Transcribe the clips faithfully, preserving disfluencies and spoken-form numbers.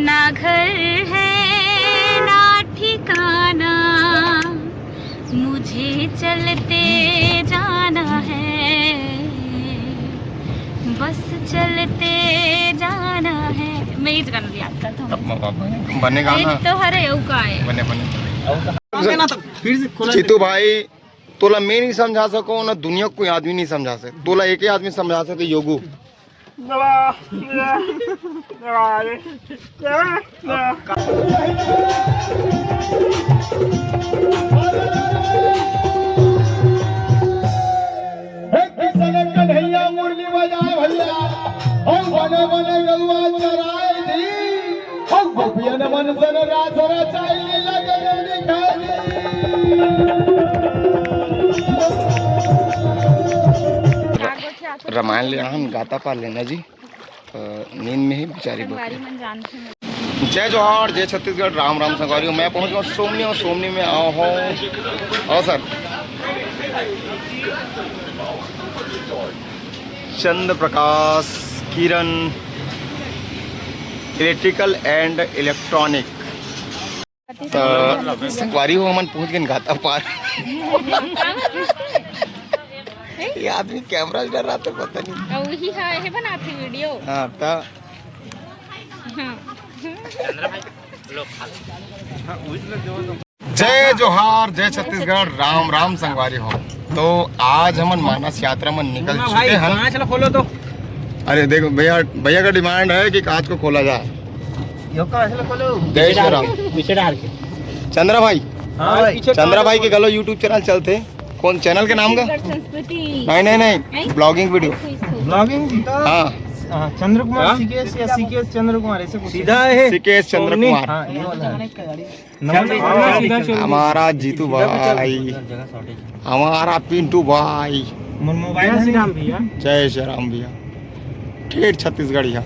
ना घर है ना ठिकाना, मुझे चलते जाना है, बस चलते जाना है। मैं इस गाना याद करता हूँ। अब म-, म-, बने, बने गाना। एक तो हरे अउ का है। बने, बने। फिर से खोला। जीतू भाई, तोला मैं नहीं समझा सको ना, दुनिया को कोई आदमी नहीं समझा सके। तोला एक ही आदमी समझा सके, योगू। हे किशन कन्हैया मुरली बजाए भैया, हम बने बने गौआ चराए जी, हम गोपियन मन सन रास रचाई लीला गगन दिखाए जी। रामायण ले आहन गाता पार लेना जी। अ, नींद में ही बेचारी संगवारी बोलती। मन जानथे। जय जोहार, जय छत्तीसगढ़, राम राम संगवारी हो। मैं पहुंच गया हूँ सोमनी और सोमनी में आया हूँ। और sir, Chandra Prakash Kiran, electrical and electronic। त संगवारी हो, हमन पहुंच गए गाता पार। ये आदमी कैमरा डर रहा था, पता नहीं। अउ वही हा, ये बनाथे वीडियो। हाँ, त हाँ। जय जोहार, जय छत्तीसगढ़, राम राम संगवारी हो। तो आज हमन मानस यात्रा में निकल मुन्ना चुके भाई, हैं। कांच ला खोलो तो। अरे देखो भैया, भैया का डिमांड है कि कांच को खोला जाए। यो कांच ला खोलो। जय श्री राम। पीछे डाल के। चंद्रा भाई, हाँ भाई। चंद्रा भाई के गलो YouTube चैनल चलते। कौन चैनल के नाम का? छत्तीसगढ़ संस्कृति। नहीं, नहीं, नहीं, नहीं। Blogging video. इसको, इसको। ब्लॉगिंग? हाँ। हाँ, चंद्र कुमार हाँ? सीकेएस या सीकेएस चंद्र कुमार, ऐसे कुछ। सीधा है। सीकेएस चंद्र कुमार। हाँ, ये वाला है। नमन, नमन, सीधा चल। हमारा जीतू भाई, हमारा पिंटू भाई। मोर मोबाइल है सीधा नहीं। भैया। जय श्री राम भैया। ठेठ छत्तीसगढ़िया।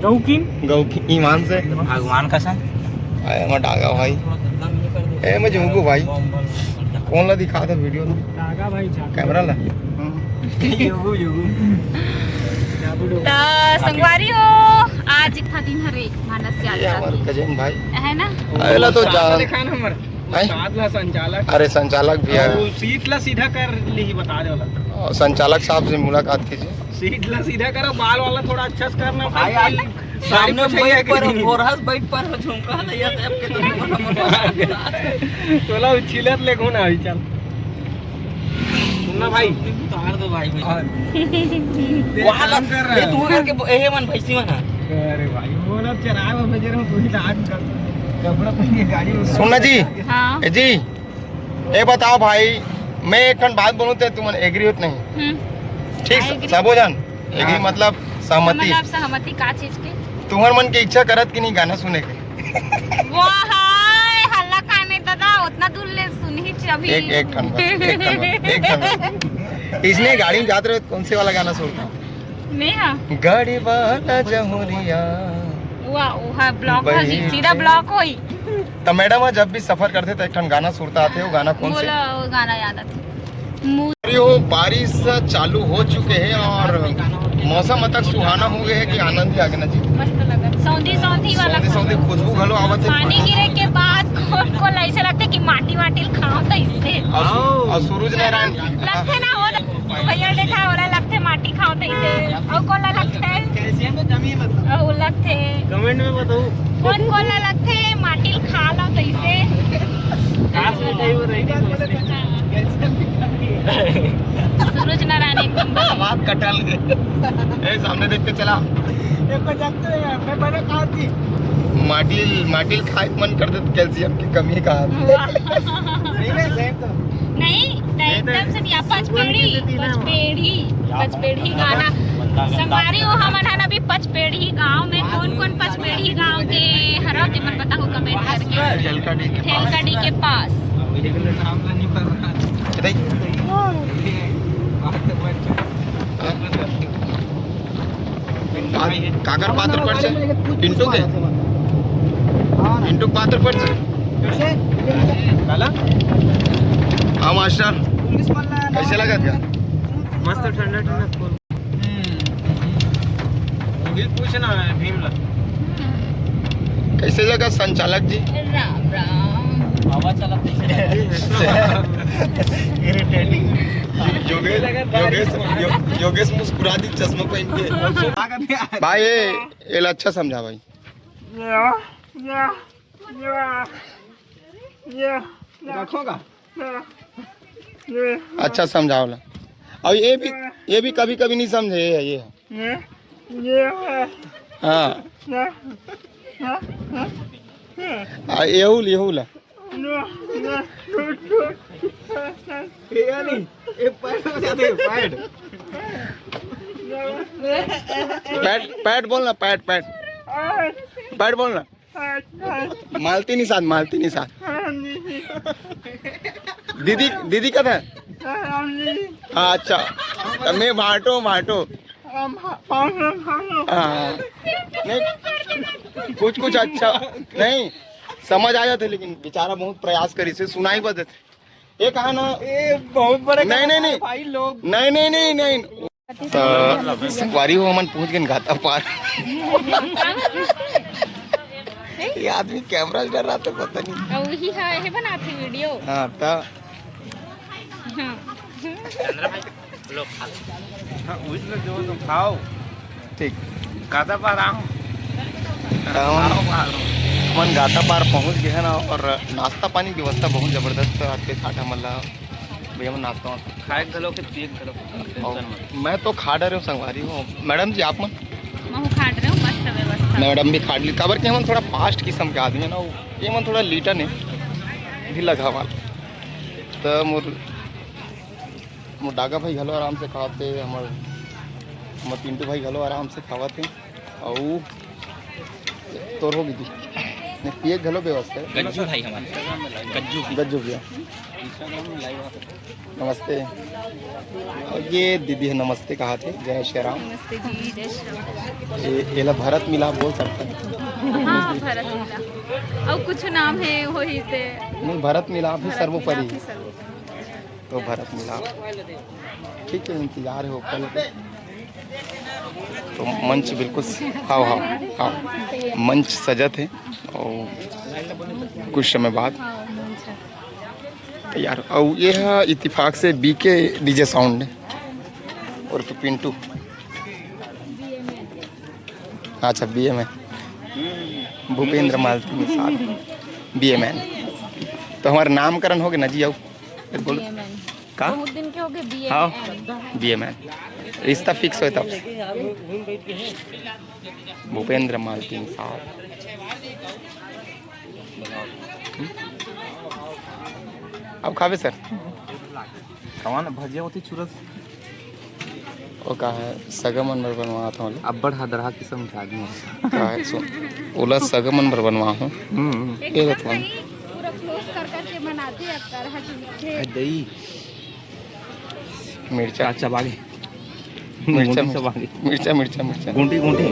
गौकिन? गौकिन, ईमान से। भगवान कसम। अरे, मैं डागा भाई। ए, मैं झुमकू भाई। कौन ला दिखा था वीडियो में? डागा भाई, जा। कैमरा ला। हाँ। युगु, युगु। त संगवारी हो, आज एक दिन हरे मानस ये यात्रा हमारे के। गजेंद्र भाई। है ना? अरे ला तो साथ जान। दिखा ना हमर। हैं? साथ ला संचालक। अरे, संचालक भी है। अउ सीट ला सीधा कर ली, बता दे वाला। और संचालक साहब से मुलाकात कीजिए। सीट ला सीधा करो, बाल वाला थोड़ा अच्छा से करना, भाई, फिर आज सामने कोई बैठ पर, नहीं। बोरहस बैठ पर झुमका ले जाते, अब के तो तोला उछिलत ले घुना अभी, चल। सुनना भाई। उतार दो भाई, भाई। हाँ। वहाँ का, ये तू करके ब-, एहे मन भैंसी मन है। अरे भाई, वो ना चराए में भेजे रहो, कोई लाग कर। कपड़ा पहन के गाड़ी में सुनना जी। हाँ। ए जी, ए बताओ भाई, मैं एक ठन बात बोलूँ तो तुमन एग्री होत नहीं? हम्म। ठीक, I agree। सबो जन एग्री, हाँ। मतलब सहमति। मतलब सहमति का चीज के? तुम्हर मन के इच्छा करत कि नहीं गाना सुने के? वाह, हाय, हल्ला काने दादा, उतना दूर ले सुनही च अभी। एक, एक ठन बस, एक ठन बस, एक ठन बस। इसने गाड़ी में जात रहे, कौन से वाला गाना सुनता? मैं हाँ। गाड़ी वाला जहुरिया। वाह, वो हाँ, ब्लॉक हो जी, सीधा ब्लॉक होई। त मैडम, जब भी सफर करथे त एक ठन गाना सुरता आथे, वो गाना कौन से? मोला वो गाना याद आथे। मु- अरे, वो बारिश चालू हो चुके हैं और मौसम अतक सुहाना हो गए है कि आनंद ही आ गया ना जी। मस्त लगत। सौंधी, सौंधी वाला सौंधी, सौंधी खुशबू। खुशबू घलो आवत है। पानी गिरे के बाद कौन को ऐसे लगथे कि माटी, माटी खाओ तो इससे। और सु-, और सूरज नारायण लगथे ना वो। भैया देखा, ओला लगथे माटी खाओ तइसे। अउ कोला लगथे? कैल्शियम के कमी है मतलब। अउ लगथे। कमेंट में बताओ। कौन कोला लगथे माटी खा लो तइसे? काश में कहीं वो रही। कैल्शियम की कमी है। सूरज नारायण एकदम। बात कटल गए। ए, सामने देख के चला। एक बार जाते हैं, मैं बड़ा कहा थी। माटी, माटी खाए मन करथे त कैल्शियम की कमी का। वाह। सही में, सही तो। नहीं, नहीं, एकदम से नहीं, आप पचपेड़ी, पचपेड़ी, पचपेड़ी गाना। संगवारी हो, हमन हन अभी पचपेड़ी गांव में। कौन कौन पचपेड़ी गांव के हरा, तेमन बताओ कमेंट करके। ठेलका डी के पास। ठेलका डी के पास। नाम तो नहीं पता। नहीं। हाँ? काकर पात्र पर से? पिंटू के? पिंटू के पात्र पर से? काला? हाँ मास्टर, कैसे लगा क्या? मस्त ठंडा ठंडा। वही पूछना है भीम ला। कैसे लगा संचालक जी? राम राम। हवा चला। इरिटेटिंग। योगेश, योगेश, यो-, योगेश मुस्कुरा दी चश्मा पहन के। भाई, ये, ये ला अच्छा समझा भाई। या, या, या, या। रखोगा? या, या। अच्छा समझावला। अब ये भी, ये भी कभी कभी नहीं समझे, ये है, ये है। ये, ये है। हाँ। या, या, या, या। आ, एहू ल, एहू ल। या, या, छूट, छूट। ये नहीं, ये पैड हो जाते हैं, पैड। पैड, पैड बोल ना, पैड, पैड। पैड बोल ना। मालती निषाद, मालती निषाद। दीदी, दीदी का था? हाँ, अच्छा। तो मैं भाटो, भाटो। हाँ, नहीं, कुछ, कुछ अच्छा नहीं समझ आ जाते, लेकिन बेचारा बहुत प्रयास करी से सुनाई बदे। ये कहा ना? ए, बहुत बड़े नहीं, नहीं, नहीं। भाई लोग। नहीं, नहीं, नहीं, नहीं। तो संगवारी हो, हमन पहुंच गए गाता पार। ये आदमी कैमरा से डर रहा था, पता नहीं। अउ वही है, ये बनाते वीडियो। हाँ, तो हाँ। हाँ, उस में जो तुम खाओ। ठीक। गाता पार आओ। तो हमन, आओ, आओ। हमन गाता पार पहुंच गए हैं ना, और नाश्ता पानी की व्यवस्था बहुत जबरदस्त है। आपके साथ हमन ला भैया, मैं नाश्ता वास्ता खाए घलो के, पिए घलो के, और tension मत। मैं तो खा डरे हूँ संगवारी हो। मैडम जी, आप मन? महू खा डरे हूँ, मस्त व्यवस्था। मैडम भी खा ली, काबर के हमन थोड़ा फास्ट किस्म के आदमी है ना, वो ये मन थोड़ा लीटन है, ढीला घावा। तो मोर, मोर डागा भाई घलो आराम से खाते, हमर, हमर पिंटू भाई घलो आराम से खावत है। अउ तोर हो गई थी। नहीं, पिए घलो व्यवस्था है। गज्जू भाई हमारे। गज्जू भाई। गज्जू भैया। नमस्ते। और ये दीदी है, नमस्ते कहा थे, जय श्री राम। नमस्ते जी, जय श्री राम। ये, ये ला भरत मिलाप बोल सकते हैं। हाँ, भरत मिलाप। और कुछ नाम है वही थे। नहीं, भरत मिलाप ही सर्वोपरि। भरत मिलाप ही सर्वोपरि। तो भरत मिलाप। ठीक है, इंतजार है ऊपर। तो मंच बिल्कुल स-, हाँ, हाँ, हाँ, मंच सजत है और कुछ समय बाद तैयार। और ये है इत्तेफाक से बी के डीजे साउंड और पिंटू। अच्छा, B A man, Bhupendra Malti Nishad, B A man. तो हमारा नामकरण हो गया ना जी, आओ। बोलो। B A man. का? बहुत दिन के हो गए, बी ए मैन। हाँ, बी ए मैन। रिश्ता फिक्स होए तब। भूपेंद्र मालती निषाद। अब खाबे सर? कौन भजिया होती चूरस? वो का है, सगा मन बर बनवात हूँ। अब्बड़ हदरहा किस्म के आदमी है। का है, सुन, ओला सगा मन बर बनवा हूँ। हम्म, हम्म। ये रख वन। पूरा क्लोज कर करके बनाते हैं, अब तरह की। अरे दही। मिर्चा। चबा के। मिर्चा, गुंटी चबा के। मिर्चा, मिर्चा, मिर्चा। गुंटी, गुंटी।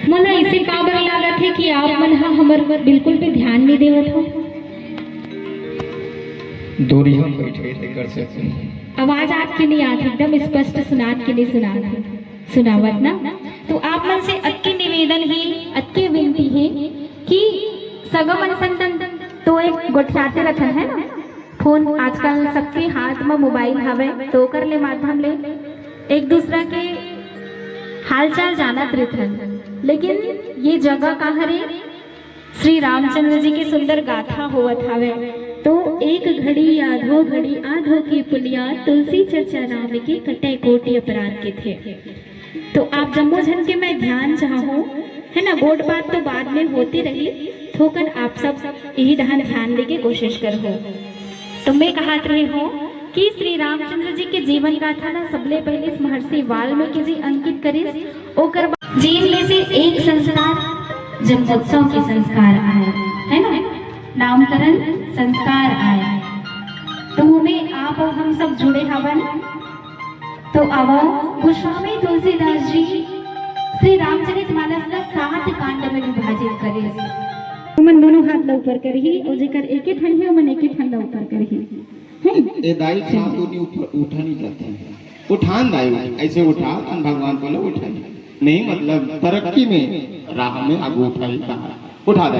मोला अइसे काबर लागत हे कि आप मन ह हमर बिल्कुल भी ध्यान नइ देवत हो। दूरी हम बैठे तेकर से। आवाज आत के नइ आत, एकदम स्पष्ट सुनात के नइ सुनात हे, सुनावत ना। तो आप मन से अतके निवेदन हे, अतके विनती हे कि सगा मन संग तो एक गोठियाते रथन, है ना? फोन आजकल सबके हाथ म मोबाइल हवय, तो ओकर ले माध्यम ले एक दूसरा के हालचाल जानत रहिथन। लेकिन ये जगह का हरे? श्री रामचंद्र जी के सुंदर गाथा होवत हवय। तो एक घड़ी आधो घड़ी आधो की पुनिया, तुलसी चर्चा राम के कटे कोटि अपराध के थे। तो आप जम्मो झन के मैं ध्यान चाहूँ, है ना, गोठ बात तो बाद में होते रही, थोकन आप सब यही डहन ध्यान दे के कोशिश करहू। तो मैं कहत रहे हूँ कि श्री रामचंद्र जी के जीवन गाथा ला सबले पहले महर्षि वाल्मीकि जी अंकित करिस, ओकर बाद जीव में से एक संस्कार जन्मोत्सव के संस्कार आए, है ना, नामकरण संस्कार आए, तो ओमे आप अउ हम सब जुड़े हवन। तो आवव, गोस्वामी तुलसीदास जी श्री रामचरित मानस ला सात कांड में विभाजित करिस। ओमन दोनों हाथ ला ऊपर करही, अउ जेकर एके ठन हे, ओमन एके ठन ला ऊपर करही। हे? ए दाई, हाथ तो नहीं उठ-, उठा नहीं जाते हैं। उठान दाई, उठ-, ऐसे उठा, तन भगवान बोले उठा नहीं। नहीं, मतलब, तरक्की में, राह में आगू उठा ही कहा। उठा दे।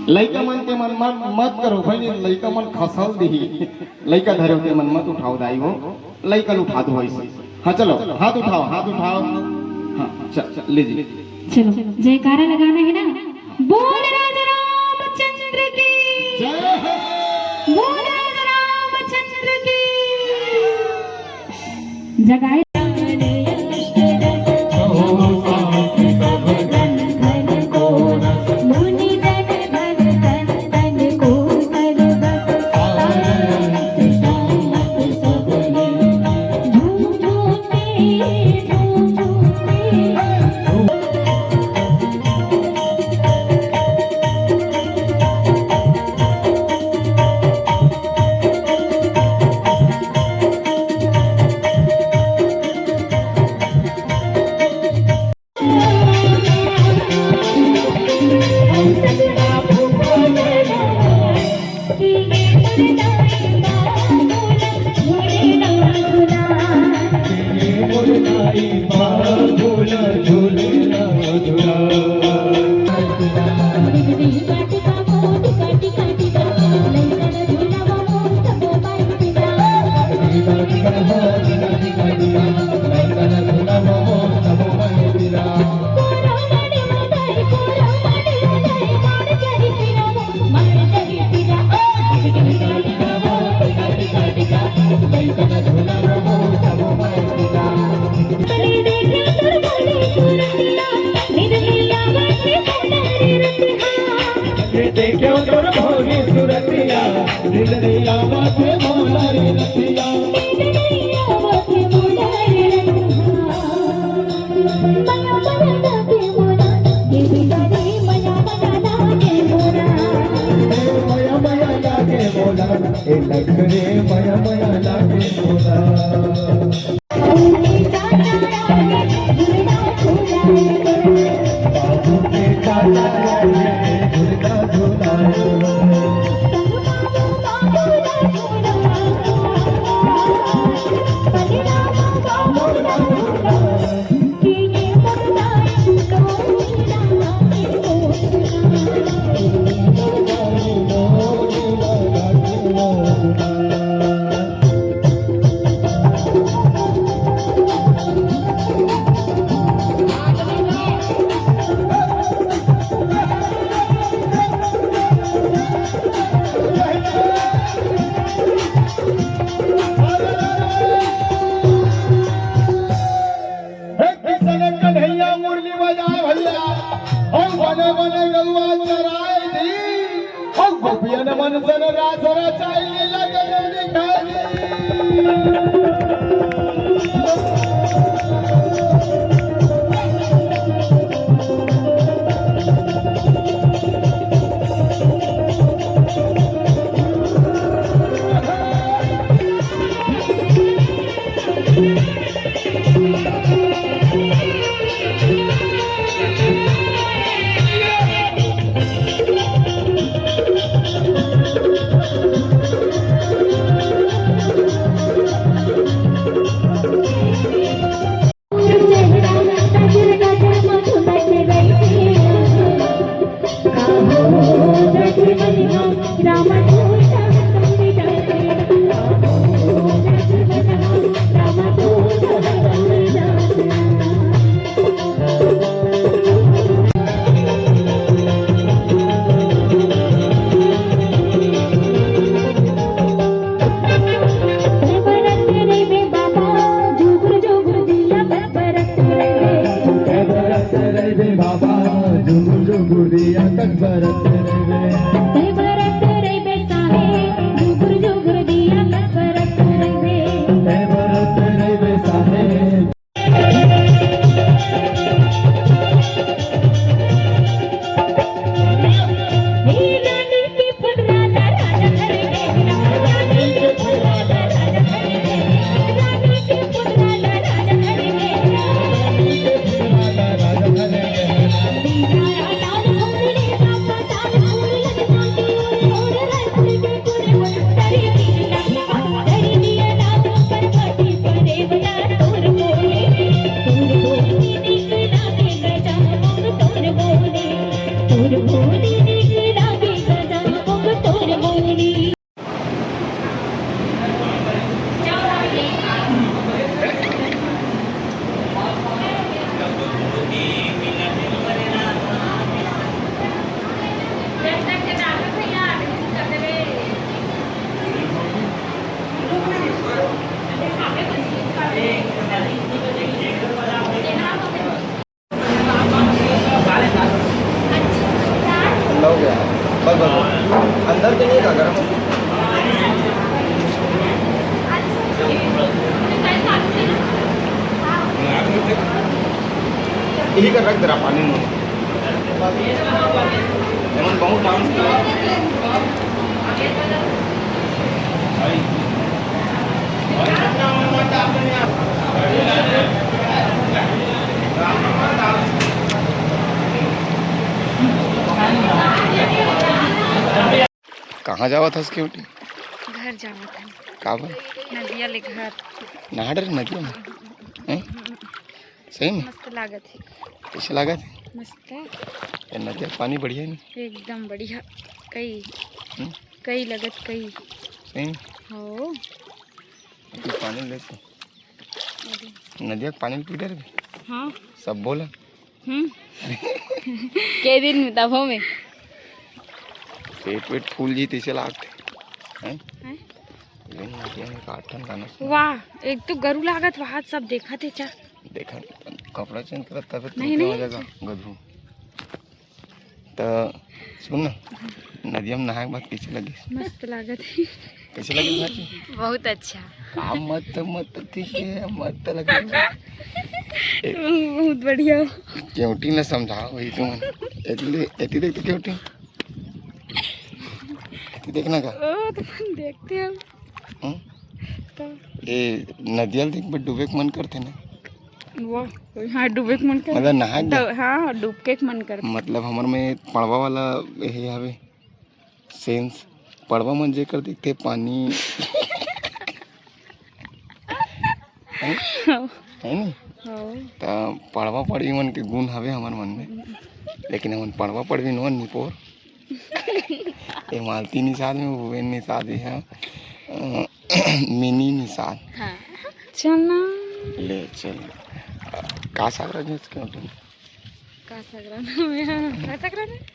लइका मन के मन, मन मत करो भाई, नहीं लइका मन खसल दिही। लइका धरे होते मन मत उठाओ दाई हो, लइका ल उठा दो भाई से। हाँ चलो, हाथ उठाओ, हाथ उठाओ। हाँ चल, चल लीजिए। चलो, जयकारा लगाना है ना। बोल राजा रामचंद्र की। जय हो। बोल राजा रामचंद्र की। जगाए। देखियो तोर भौरी सूरतिया, दिल नैया बाटे मोला रे रतिया। ए मया मया लागे मोला, ए लग रे मया मया लागे मोला। हे किशन कन्हैया मुरली बजाए भैया, अउ बने बने गरुआ चराए जी, अउ गोपियन मन सन रास रचाए लीला गजब दिखाए जी। यही कर रख दे रहा पानी में। एमन बहुत डांस किया। कहाँ जावत हस, क्यूटी? घर जावत हन। काबर? नदिया ले घर। नहा डरे नदिया में? हैं? सही में? मस्त लागत हे। कइसे लागत हे? मस्त। ये नदिया के पानी बढ़िया हे ना? एकदम बढ़िया। कई, हम्म? कई लगत कई। सही में? हो। अभी पानी ले तो। अभी। नदिया के पानी पी डरबे? हाँ। सब बोला। हम्म। के दिन में तभो में। पेट वेट फूल जी तइसे लागथे। हैं? हैं? लेकिन नदिया में का ठंडा ना सुना। वाह, एक तो गरु लागत, वहाँ सब देखत हे चा। देखा, कपड़ा चेंज करत तबे तो नहीं, हो नहीं। जाएगा गधू। त सुन ना, नदिया में नहाए के बाद कइसे लगिस? मस्त लागत हे। कइसे लगिस भाजी? बहुत अच्छा। का मत, मत ठीक हे, मत लगिस। बहुत बढ़िया। क्यूटी ला समझाओ भाई तुम। एती दे-, एती देख तो क्यूटी। एती देखना का? ओ, तो मन देखते हो। हम्म? तो ए, नदिया ल देख बर डूबे के मन करथे ना? वाह, हाँ, डूबे के मन कर। मतलब नहाए के तो, हाँ, डूब के मन कर। मतलब हमर में पड़वा वाला यही हवे सेंस, पड़वा मन जेकर दिखथे पानी। है? है नी? हाँ। त पड़वा पड़वी मन के गुण हवे हमर मन में, लेकिन हमन पड़वा पड़वी नोन निपोर। ए मालती निषाद में भुवन निषाद हे, अ, मिनी निषाद। हाँ। चलना। ले चल। अ, का साग रहा है इसके होटल में? का साग रहा नाम है? का साग रहा है?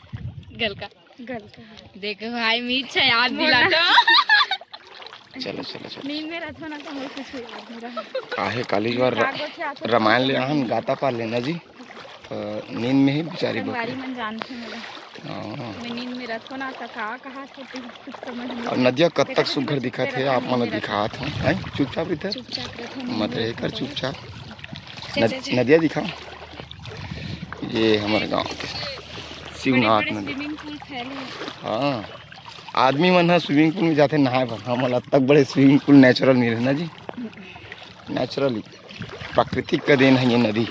गलका। गलका। देखो भाई, मीठ छा याद दिलाता। चलो, चलो, चलो। नींद में रहत हो ना, तो मोर कुछ याद नहीं रहा। काहे काली बार का गोठिया तो रमायन ले आहन, गाता पार लेना जी। तो नींद में ही बेचारी संगवारी बकरी। मन जानथे मोला। हाँ। मैं नींद में रहत हो ना, तो का कहा तो कुछ समझ नहीं। और नदिया कद तक सुघर दिखत हे, आप मन दिखात हो, हैं? चुपचाप इधर चुपचाप रहत हो, मत रहे कर चुपचाप। चल, नद-, चल, चल। नदिया दिखा। ये हमर गांव के शिवनाथ बड़े-बड़े नदी। Swimming pool फैले हे। हाँ, आदमी मन ह swimming pool में जाथे नहाए बर। हमन ल अतक बड़े swimming pool natural मिले ना जी, naturally, प्राकृतिक का देन है ये नदी,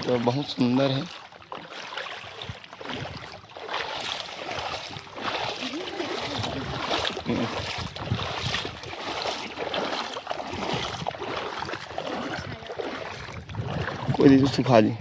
तो बहुत सुंदर है। कोई दे तो सुखा जी।